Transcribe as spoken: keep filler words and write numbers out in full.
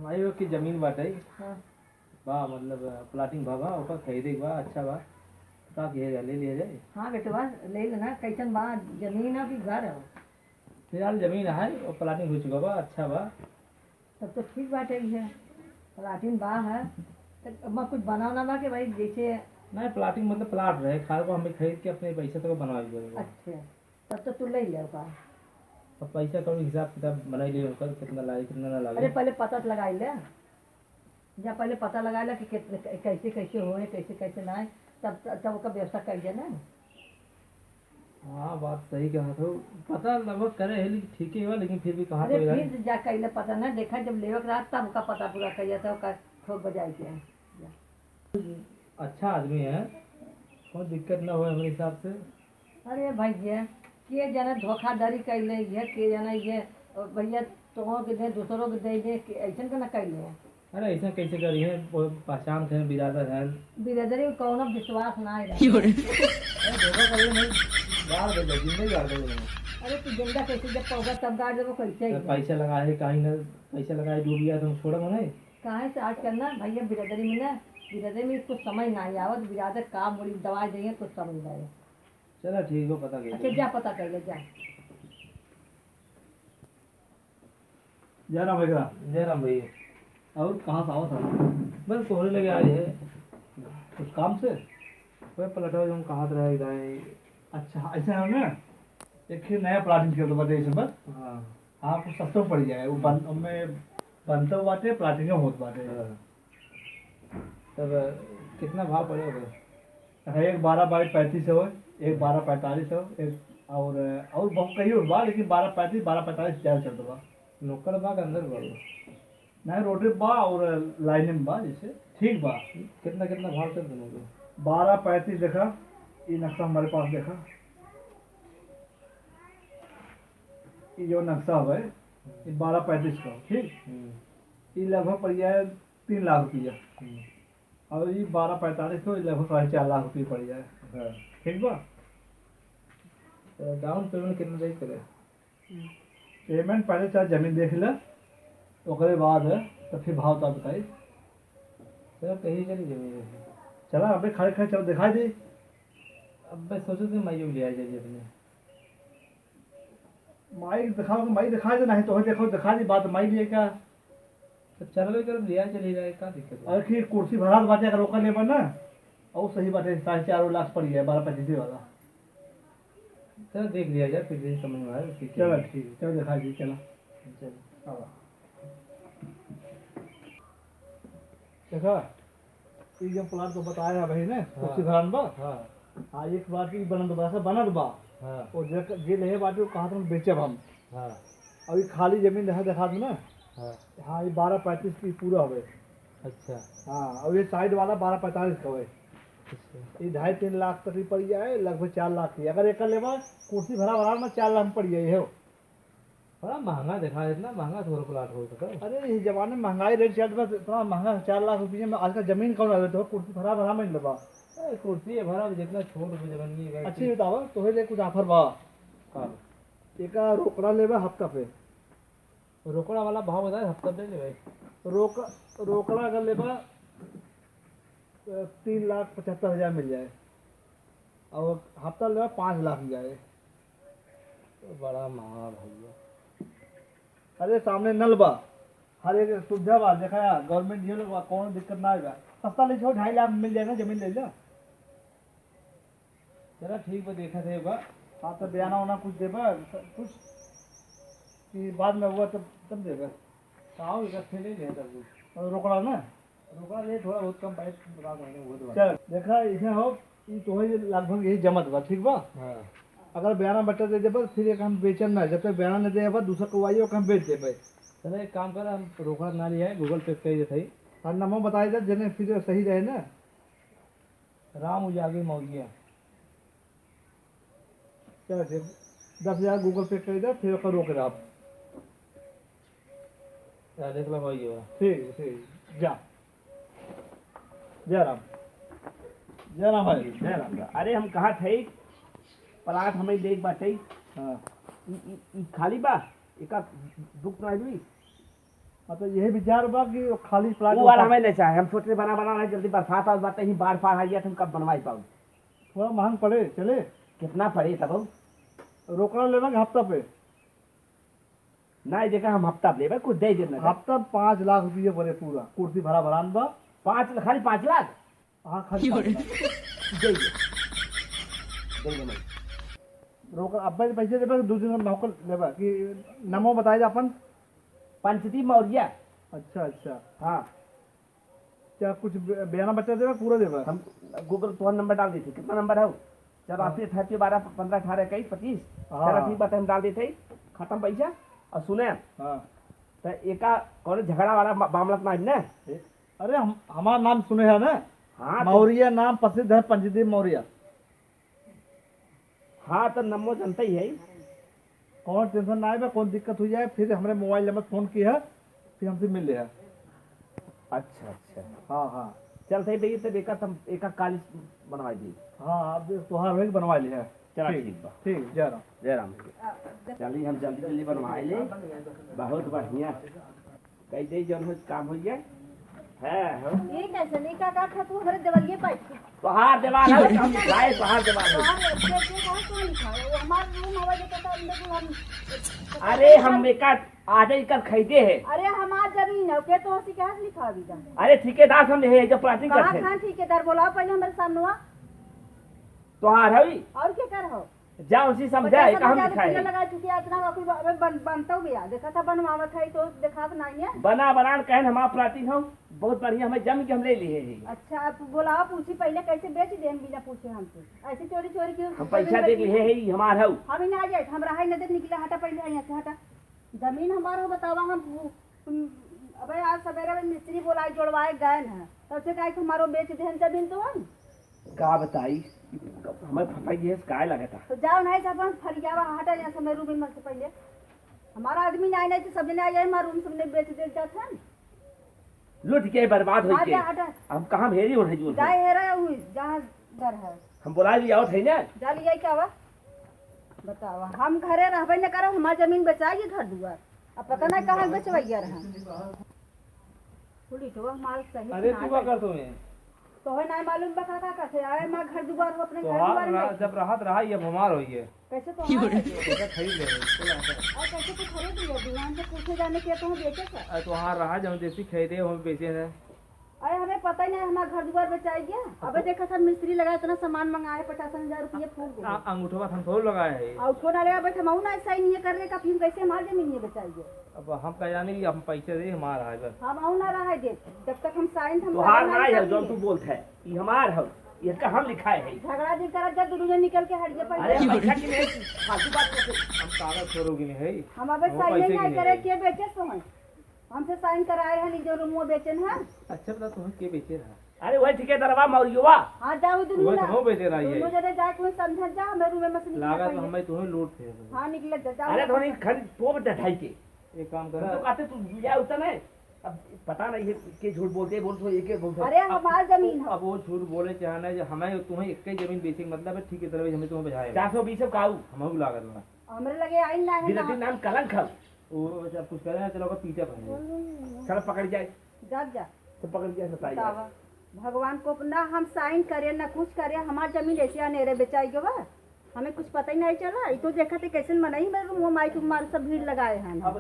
भाई, वो की जमीन बाटे। हाँ। बा, मतलब, प्लाटिंग भा बा, ओकर खरीदे के बा, अच्छा बा। का किया जाए, ले लिया जाए? हाँ बेटवा, ले लेना। कैसन बा, जमीन है कि घर है? फिलहाल जमीन है, वो प्लाटिंग हो चुका बा, अच्छा बा। तब तो ठीक बाटे, ये प्लाटिंग बा है। तो अब कुछ बना उना बा कि भाई, जैसे नहीं, प्लाटिंग मतलब प्लाट रहे, खाए को हमें खरीद के अपने पैसे तो बनवा लीजिए। अच्छा, तब तो तू ले ले का। अब पैसा कौड़ी हिसाब किताब बनाई लिए, ओकर कितना लागे, कितना ना लागे। अरे, पहले पता तो लगाई ले, जा पहले पता लगाई ले कि कितने, कै-, कैसे, कैसे होए, कैसे, कैसे ना है, तब, तब ओकर व्यवस्था कर दे ना। हाँ, बात सही कहा तो। पता लगभग करे है, लेकिन ठीक ही हुआ, लेकिन फिर भी कहाँ अरे, कोई फिर जा कैले पता ना, देखा जब लेवे के रहा, तब ओका पता पूरा करिया था, ओका ठोक बजाई के। जा। अच्छा आदमी है, कोई दिक्कत ना हो हमारे हिसाब से। अरे भैया, के जाने धोखाधड़ी कैले है, के जाने ये, अ, भैया, तोहरो के दे, दूसरों के दे दे, के ऐसन के ना कैले है। अरे, ऐसा कैसे करी है? वो पहचान के हैं, बिरादर हैं। बिरादरी में कौनो विश्वास ना है। क्यों रे? अरे, धोखा करिए नहीं, गाड़ दे दे, जिंदगी गाड़ दे दे। अरे, तू जिंदा कैसे, जब पौधा तब गाड़ देबो, कैसे? अरे, पैसा लगाए, कहीं ना, पैसा लगाए, डूब गया, तुम छोड़ा मने। काहे से आजकल ना भैया, बिरादरी में ना, बिरादरी में कुछ समझ ना आवत, बिरादर का मुड़ी दवाई देंगे, कुछ समझ ना आए। चला ठीक हो, पता कर अच्छा, ले। जा पता कर ले, जा। जय राम भैया। जय राम भैया। और कहाँ से आवत है? बस तोहरे लगे आए हैं। कुछ काम से? वह पलटवा जो हम कहा रहे जाए। अच्छा, ऐसे है ना, एक ही नया प्लाटिंग कर दो, बताइए इस बार। हाँ। हाँ, कुछ सस्ता पड़ जाए, वो बन-, हमें बनता बाटे, प्लाटिंग होत बाटे। हाँ। तब कितना भाव पड़े होगा? है, एक बारह बाई पैंतीस हो, एक बारह पैंतालीस हो, एक और, और बहुत कई हो बा, लेकिन बारह पैंतीस, बारह पैंतालीस ज्यादा चलत बा। नुक्कड़ बा के अंदर बा? नहीं, रोडे बा और लाइने में बा, जैसे ठीक बा। कितना, कितना भाव चल दोनों के? बारह पैंतीस देखा, ये नक्शा हमारे पास देखा, ये जो नक्शा है, ये बारह पैंतीस का, ठीक? हम्म। ये लगभग पड़ गया है तीन लाख रुपया। हम्म। और ये बारह पैंतालीस को लगभग साढ़े चार लाख रुपये पड़ जाए। हाँ। ठीक बा? तो डाउन पेमेंट कितना दे करे? पेमेंट पहले चाहे जमीन देख ले, ओकरे बाद तो फिर भाव ताव बताई। चलो, कहीं चली जमीन है। चला, अबे खड़े खड़े चलो, दिखाई दे। अब मैं सोचो थे, मैं ये ले आ जाइए अपने। माई दिखाओ, माई दिखा दे, नहीं तो देखो, दिखा दी बात, माई लिए क्या? तो चलबे करब, लिया चली जाए, का दिक्कत बा? अरे, ठीक, कुर्सी भरात बाटे, अगर ओकर लेबा ना, और सही बाटे, साढ़े चार लाख पड़ गया, बारह पच्चीस वाला। चलो, देख लिया जाए, फिर यही समझ में आए, उसकी क्या चलो, है। ठीक है, चलो, दिखा दी, चलो। चलो। हाँ। देखा, ई जब प्लाट तो बताया है भाई ने, हाँ। कुर्सी भरान बा। हाँ। हाँ, एक प्लाट ई बनत बा, ऐसा बनत बा। हाँ। और जे, जे लेहे बाटे, वो कहा तुम बेचब हम। हाँ। और ये खाली जमीन देखा, देखा दो ना। हाँ। हाँ, ये बारह पैंतीस की पूरा हवे। अच्छा। हाँ, और ये साइड वाला बारह पैंतालीस का हवे। अच्छा। ये ढाई तीन लाख तक ही पड़ जाए, लगभग चार लाख की। अगर एक लेबा, कुर्सी भरा भरा में चार लाख में पड़ जाए हो। बड़ा महंगा देखा है, इतना महंगा थोड़ा प्लाट हो सकता है। अरे, ये जमाने में महंगाई रेट चलत बा, इतना महंगा चार लाख रुपये में आजकल जमीन कौन आवे? तो कुर्सी भरा भरा में लेबा। अरे, कुर्सी है भरा, जितना छोट हो जमीन नहीं है। अच्छी बतावा, तोहे लिए कुछ ऑफर बा। हाँ। एका रोकड़ा लेबा हफ्ता पे। रोकड़ा वाला भाव बताए, हफ्ता पे लेबे। रोक-, रोकड़ा अगर लेबा, तो तीन लाख पचहत्तर हजार मिल जाए। और हफ्ता लेबा, पाँच लाख जाए। तो बड़ा महंगा भैया। अरे, सामने नल बा, हर एक सुविधा बा। देखा यार, गवर्नमेंट ये लोग बा, कौनो दिक्कत ना आएगा। सस्ता ले छो, ढाई लाख में मिल जाएगा, जमीन ले लो। चला ठीक बा, देखा थे बा। हाँ, तो बयाना उना कुछ देबा, कुछ कि बाद में हुआ तब, तब देबा। तो आओ, इकट्ठे ले ले तब कुछ। और रोकड़ा ना? रोकड़ा ले, थोड़ा बहुत कम, बाईस पचास महीने हुए तो। चल, देखा, इसे हो, ई तोहे लगभग यही जमत बा, ठीक बा? हाँ। अगर बयाना बट्टा दे देबा, फिर एक हम बेचन ना, जब तक बयाना न दे देबा, दूसरा को आइयो, हम बेच देबे। चलो, एक काम कर, हम रोकड़ा ना लिया है, Google Pay कर देते ही। हाँ, नंबर बताई दे, जने फिर सही रहे ना। राम उजागर मौर्य। चलो ठीक, दस हजार Google Pay कर दे, फिर ओकर रोक दे आप। या देख लो भाई, ये बा। ठीक, ठीक, जा। जय राम। जय राम भाई। जय राम। अरे, हम कहा थे, प्लाट हमें देख बाटे। हाँ। ई, ई, ई खाली बा, एका बुक ना हुई। हाँ, तो यही विचार बा कि वो खाली प्लाट वो वाला होता। हमें नहीं चाहे, हम सोच रहे बना, बना रहे, जल्दी बरसात और बात ही, बाढ़ फाड़ आ गया, तो हम कब बनवाई पाओ? थोड़ा महंग पड़े, चले? कितना पड़े तब? रोकड़ा लेबे कि हफ्ता पे? नहीं, देखा, हम हफ्ता पे लेबे, कुछ दे देना। हफ्ता पाँच लाख रुपये पड़े पूरा, कुर्सी भरा भरान बा। पाँच, खाली पाँच लाख? हाँ, खाली पाँच लाख। दे दे। दे दे भाई। रोक, अब्बे पैसे देबे, दो दिन में नौकर लेबे कि नमो बताए जा अपन। पंचदीप मौर्य। अच्छा, अच्छा। हाँ। क्या कुछ बे-, बयाना बच्चा देबे, पूरा देबे? हम Google तोहर नंबर डाल देते। कितना नंबर है वो? चलो, हाँ। आपके अठारह, बारह, पन्द्रह, अठारह, इक्कीस, पच्चीस। हाँ। चलो, ठीक बात है, हम डाल देते हैं। खत्म पैसा। और सुने, हाँ। तो एका कौन झगड़ा वाला मा-, मामला तो नहीं ना? ए, अरे, हम, हमारा नाम सुने है ना? हाँ, तो मौर्य नाम प्रसिद्ध है, पंचदीप मौर्य। हाँ, तो नमो जनता ही है। कौन टेंशन ना आए बा, कौन दिक्कत हो जाए, फिर हमरे मोबाइल नंबर फोन की है, फिर हमसे मिल ले है। अच्छा, अच्छा। हाँ, हाँ। चल, सही भैया, तब एका तम, एका काली बनवा दी। हाँ, अब तोहार होई बनवा ले है। चला, ठीक, ठीक बा। ठीक, जय राम। जय राम भैया। चली, हम जल्दी, जल्दी बनवा ले। बहुत बढ़िया। कह दे, जौन हो काम हो जाए। है, हो। ये कैसे नहीं का काट है तू हमारे देवलिए पाइप के? तोहार देवाल है, हम लिखाए, तोहार देवाल है। तोहार एक, एक, एक है, तू लिखा है। वो हमार रूम हवा जो कहता, अंदर को हम अरे, हम एका आधे एकर खरीदे है। अरे, हमार जमीन है, के तो उसी के हाथ लिखा अभी जा। अरे, ठेकेदार से हम है, जब प्लाटिंग कहाँ करते हैं। खान ठेकेदार बोलाओ पहले हमारे सामने हुआ। तोहार हवी? और के कर हो? जा उसी समझा, पचास एक हम हजार लिखा रुपया है। लगा चुकी है, इतना अभी ब-, अबे बन-, बनता भी है। देखा था बनवावत है तो देखा तो नहीं है। बना बनान कहन हमार प्लाटिंग हो, बहुत बढ़िया, हमें जम के हम ले लिए है। अच्छा, आप बोलाओ, पूछी पहले कैसे बेच दे हम बिना पूछे हमसे। ऐसे चोरी चोरी क्यों हम पैसा दे लिए है, ई हमार हौ। हम ही ना आ जाए, हम रहा ही ना देख निकला, हटा पहले यहाँ से हटा। जमीन हमार हो, बतावा हम, हम, अबे आज सवेरे में मिस्त्री बोलाए जोड़वाए गए हैं, तब से कहे कि हमारो बेच दे हम जमीन तो हम। का बताई, हमें फंसाई है, काय लगता। तो जाओ नहीं तो अपन फरियावा हटा यहाँ से, मैं रूम में से पहले हमारा आदमी नहीं, नहीं तो सब जने आ जाए, हमारा रूम सबने बेच दे जाते हैं। लुट के बर्बाद होई आ के। जा, हटा। हम कहाँ भेरी हो रही जा हेरा हुई, जहाँ घर है। हम बोला लिया आवत है ना। जा लिया क्या हुआ? बतावा, हम घरे रहबे न करब, हमार जमीन बेचाई के घर दुआर। अब पता नहीं कहाँ बेचवैया रहा। कुल इटवा हमार सही अरे, से तू ना का कर तू में? तोहे ना मालूम बा का, का करते? आए हमार घर दुआर हो, अपने घर तोहार दुआर रहा, में। जब रहत रहा, ये अब हमार होई है। कैसे तो हमार है? कैसे खरीद ले रहे? चलो, हटा। और कैसे तू खरीद लिया? दुकान से पूछे जाने के तो हम बेचे सर। अरे, तोहार रहा, जब देसी खरीदे, हम बेचे हैं। अरे, हमें पता ही नहीं, हमारा घर दुआर बेचाई गया। अबे देखा था, मिस्त्री लगा, इतना सामान मंगाए, पचास हजार रुपये फूक दे। आ, अंगूठवा हम थोड़ा लगाए है। और उसको ना लगा, बैठ, हम ना ऐसा ही नहीं कर रहे, कभी हम कैसे हमारे जमीन नहीं बेचाई गया? अब हम का जाने कि हम पैसे दे, हमारा है बस। हम अहू ना रहा है दे, जब तक हम साइन हम तोहार ना है, जौन तू बोलत है, ये हमार है, ये का हम लिखाए है। झगड़ा जी करत जा, दोनों जन निकल के हट गए पहले। अरे, पैसा की नहीं, फालतू बात करते। हम कागज छोड़ोगे नहीं है। हम अबे हम साइन पैसे नहीं की नहीं करे, है। के बेचे सो हैं? हमसे साइन कराए हैं, जो रूम वो बेचन है। अच्छा, बता, तुम्हें के बेचे रहा? अरे, वही ठेकेदारवा मौर्यवा। हाँ, जाओ, दोनों वही ना। तो हम बेचे रहा है। दोनों जने जाए, कोई समझ जा, हमें रूम में से निकल लागत पहले। हमें तुम्हें लूट थे। हाँ, निकल जा, जाओ। अरे, थोड़ी खन पोप दे ढाई के। एक काम करा। हम तो कहते तू ले आओ तने। अब पता नहीं है के झूठ बोलते हैं, बोल तो एक एक बोलते हैं। अरे, अब हमार जमीन है। अब वो झूठ बोले चाहे ना, जो हमें तुम्हें एक ही जमीन बेचे के मतलब है, ठीक है, तरह हमें तुम्हें बजाए। चार सौ बीस काऊ। हम लागत ना। हमरे लगे आई ना है बिना ना। दिन नाम कलंक है। वो बस अब कुछ करे ना, चलो ओकर पीछे पड़े। चलो पकड़ जाए। जा, जा। तो पकड़ जाए, बताइए। बतावा। भगवान को ना हम साइन करे, ना कुछ करे, हमार जमीन ऐसे अनेरे बेचाई गवा। हमें कुछ पता ही नहीं चला। ई तो देखा थे कैसे मनई में वो माई के मार सब भीड़ लगाए हैं। अब